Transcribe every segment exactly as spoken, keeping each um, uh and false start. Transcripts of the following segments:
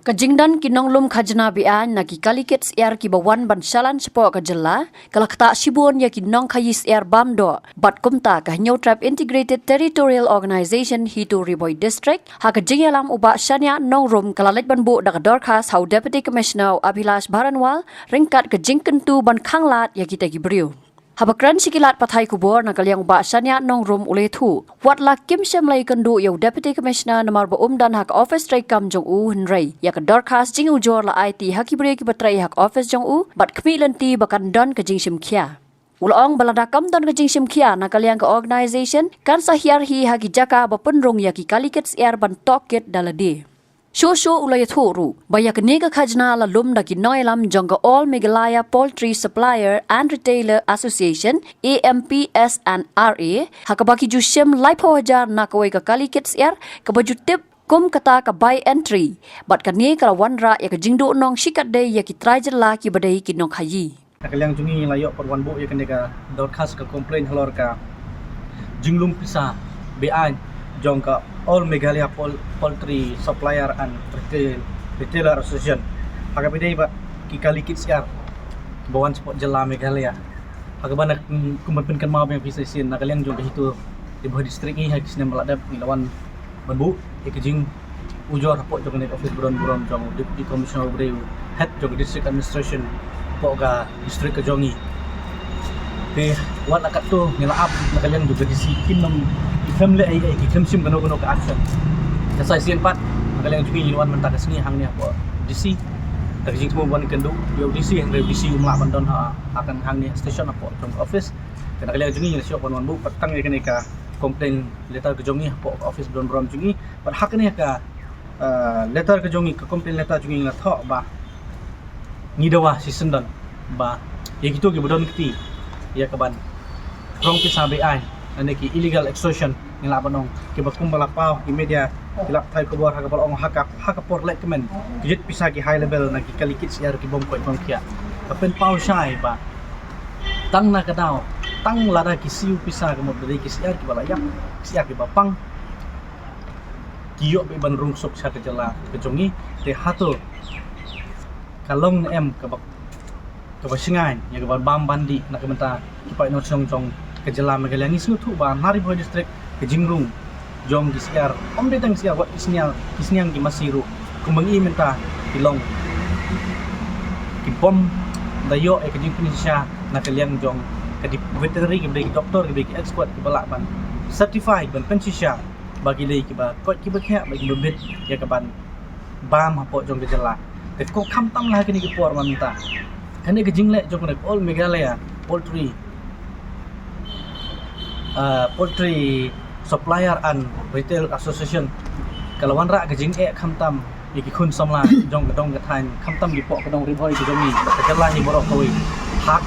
Ka jingdon ki nonglum khajna beaiñ na ki kali kit syiar kiba wan ban shalan shapoh ka jylla ka la ktah shibun ïa ki nongkhaïi syiar bam doh, bad kumta ka Hynñiewtrep Integrated Territorial Organization HITO Ri Bhoi District, ha ka jingïalam u Bah Shaniah Nongrum, ka la leit ban buh da ka dorkhas ha u Deputy Commissioner u Abhilash Baranwal ryngkat ka jingkyntu ban khanglad ïa kita ki briew. Haba kren sha ki lad pathai khubor na ka liang u Bah Shaniah Nongrum u la ïathuh, wat la kim shym la ïakynduh ïa u Deputy Commissioner namar ba um don ha ka office treikam jong u, hynrei ïa ka dorkhas jingujor la aiti ha ki briew kiba trei ha ka office jong u, bad khmih lynti ba kan don ka jingshim khia. U la ong ba lada kam don ka jingshim khia na ka liang ka organization, kan sa hiar hi ha ki jaka ba pynrung ïa ki kali kit syiar ban tohkit da lade. Shuh shuh u la ïathuh ruh ba ïa kane ka khajna la lum da ki nongïalam jong ka All Meghalaya Poultry Supplier and Retailer Association, A M P S and R A, ha kaba ki ju shim laiphew hajar na kawei ka kali kit syiar kaba ju tip kum kata ka by entry. Bad kane ka la wanrah ïa ka jingduhnong shikatdei ïa ki trai jylla kiba dei ki nongkhaïi. Na ka liang jong ngi la ïoh pat wan buh ïa kane ka dorkhas, ka complaint halor ka jinglum pisa beaiñ jong ka All Meghalaya Pol-, Poultry Supplier and Retail, Retailer Association. Ha kaba ïadei bad ki kali kit syiar ba wan shapoh jylla Meghalaya. Ha kaba na, mm, kumba pynkynmaw biang phi sa shisien, na ka liang jong ka HITO Ri Bhoi District ngi ha ki snem ba la dep ngi la wan ban buh ïa ka jingujor hapoh jong kane ka office ba don burom jong u Deputy Commissioner uba dei u head jong ka District Administration hapoh ka district ka jong ngi. Te wat la katto ngi la ap na ka liang jong ka D C, kim nang, ki khlem leh ei ei, ki khlem shim kano kano ka action. Te sa shisien pat na ka liang jong ngi ngi la wan mynta ka sngi hangne hapoh D C da ka jingthmu ban kynduh ïa u D C, hynrei u D C um lah ban don ha, ha kan hangne station hapoh jong ka office. Te na ka liang jong ngi ngi la shu wan wan buh pat tang ïa kane ka complaint letter ka jong ngi hapoh ka office ba don burom jong ngi. Bad ha kane ka, uh, letter ka jong ngi, ka complaint letter jong ngi, ngi la thoh ba ngi dawa shisyndon ba ïa kito kiba don kti ïa kaban khrong pisa beaiñ lane ki illegal extortion, ngi lah ban ong, kiba kumba la paw ki media, ki lad pathai khubor, ha kaba la ong ha ka, ha ka por lehkmen ki jied pisa ki high level na ki kali kit syiar ki bym koit bym khiah. Ka pynpaw shai ba tang na ka daw, tang lada ki siew pisa, ka mut ba dei ki syiar kiba la ïap, ki syiar kiba pang, ki ïoh beit ban rung suk sha ka jylla ka jong ngi. Te hato ka long ne em kaba, kaba shngaiñ ïa kaban bam ban dih na ka bynta ki paid nongshong jong ka jylla Meghalaya? Ngi sngewthuh ba na Ri Bhoi District ka jingrung jong ki syiar, ym dei tang ki syiar, wat ki sniang, ki sniang ki masi ruh, kumba ngi mynta, ki long ki bym da ïoh ïa ka jingpynshisha na ka liang jong ka dei veterinary, kiba dei ki doktor, kiba dei ki expert kiba lah ban certify, ban pynshisha ba ki dei kiba koit kiba khiah, ba kiba bit ïa kaban bam hapoh jong ka jylla. Te ko khamtam la ha kine ki por mynta, kane ka jingleh jong kane ka All Meghalaya Poultry, uh, Poultry Supplier and Retail Association ka la wanrah ka jingeh khamtam ïa ki khun samla jong ka dong ka thaiñ, khamtam ki poh ka dong Ri Bhoi ka jong ngi, ka jylla hi baroh kawei. Ha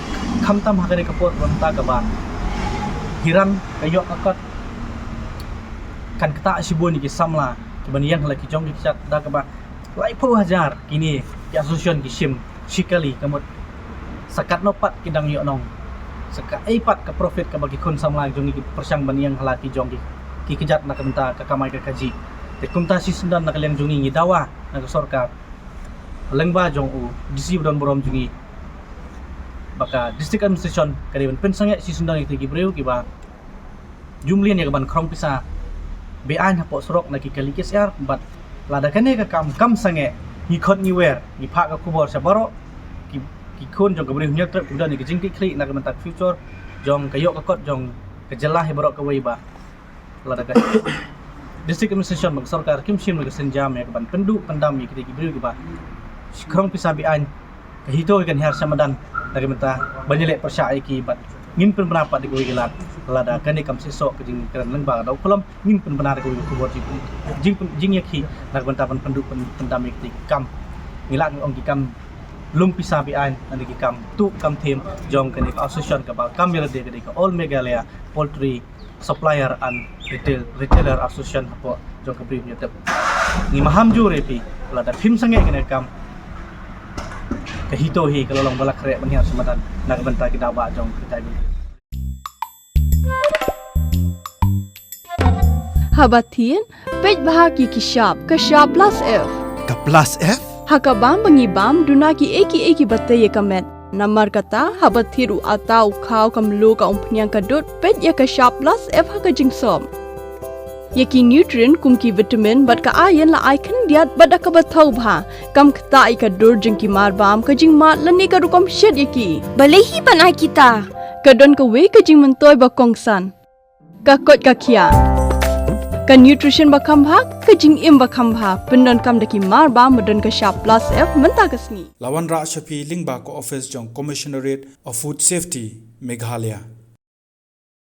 khamtam ha kane ka por mynta kaba hiran ka ïoh ka kot, kan ktah shibun ïa ki samla kiban ïeng ha la ki jong ki kjat, da kaba laiphew hajar kine ki association ki shim shi kali, ka mut sa katno pat ki dang ïoh nong, sa kaei pat ka profit kaba ki khun samla jong ngi ki pyrshang ban ïeng ha la ki jong ki, ki kjat na ka bynta ka kamai ka kajih. Te kumta shisyndon na ka liang jong ngi ngi dawa na ka sorkar lyngba jong u D C ba don burom jong ngi, ba ka District Administration ka dei ban pynsangeh shisyndon ïa kita ki briew kiba ju mlien ïa kaban khrong pisa beaiñ hapoh surok na ki kali ki syiar. Bad lada kane ka kam kam sangeh, ngi khot ngi wer, ngi phah ka khubor sha baroh ki, ki khun jong ka Bri u Hynñiewtrep, kiba don ïa ka jingkitkhlieh na ka bynta ka future jong ka ïoh ka kot jong ka jylla hi baroh kawei, ba lada ka District Administration bad ka sorkar kim shim la ka sienjam ïa kaban pynduh pyndam ïa kita ki briew kiba khrong pisa beaiñ, ka HITO kan hiar sha madan na ka bynta ban ïaleh pyrshah ïa ki. Bad ngin pynbna pat da kawei ka lad, lada kane kam shisha ka jingkren lyngba ka daw khlam, ngin pynbna da kawei ka khubor jing, jing, jingïakhih na ka bynta ban pynduh pyn, pyndam ïa kita ki kam, ngi lah ban ong ki kam lum pisa beaiñ, lane ki kam tuh kam thiem jong kane ka association kaba kam ïa lade, ka dei ka All Meghalaya Poultry Supplier and Retail, Retailer Association hapoh jong ka Bri u Hynñiewtrep. Ngi maham jur ïa phi, lada phim sangeh kane ka kam, ka HITO hi ka la long ba la khreh ban hiar sha madan na ka bynta ki daw ba jong ka ri. Haba thied, peit bha ki ki shap, ka shap plus F. Ka Plus F? Ha ka bam ba ngi bam, duna ki ei ki ei ki ba tei ïa ka met. Namar kata, haba thied u atta u khaw ka mluh ka umphniang ka dud, peit ïa ka shap Plus F ha ka jingsop. Ïa ki nutrient kum ki vitamin bad ka iron la ai khyndiat bad da kaba thaw bha. Kam ktah ïa ka dur jong ki mar bam, ka jingmad lane ka rukom shet ïa ki. Balei hi ban ai kita? Ka don kawei ka jingmyntoi ba kongsan. Ka koit ka khiah. Ka nutrition ba kham bha, ka jingim ba kham bha. Pyndonkam da ki mar bam ba don ka shap Plus F mynta ka sngi. La wanrah sha phi lyngba ka office jong Commissionerate of Food Safety, Meghalaya.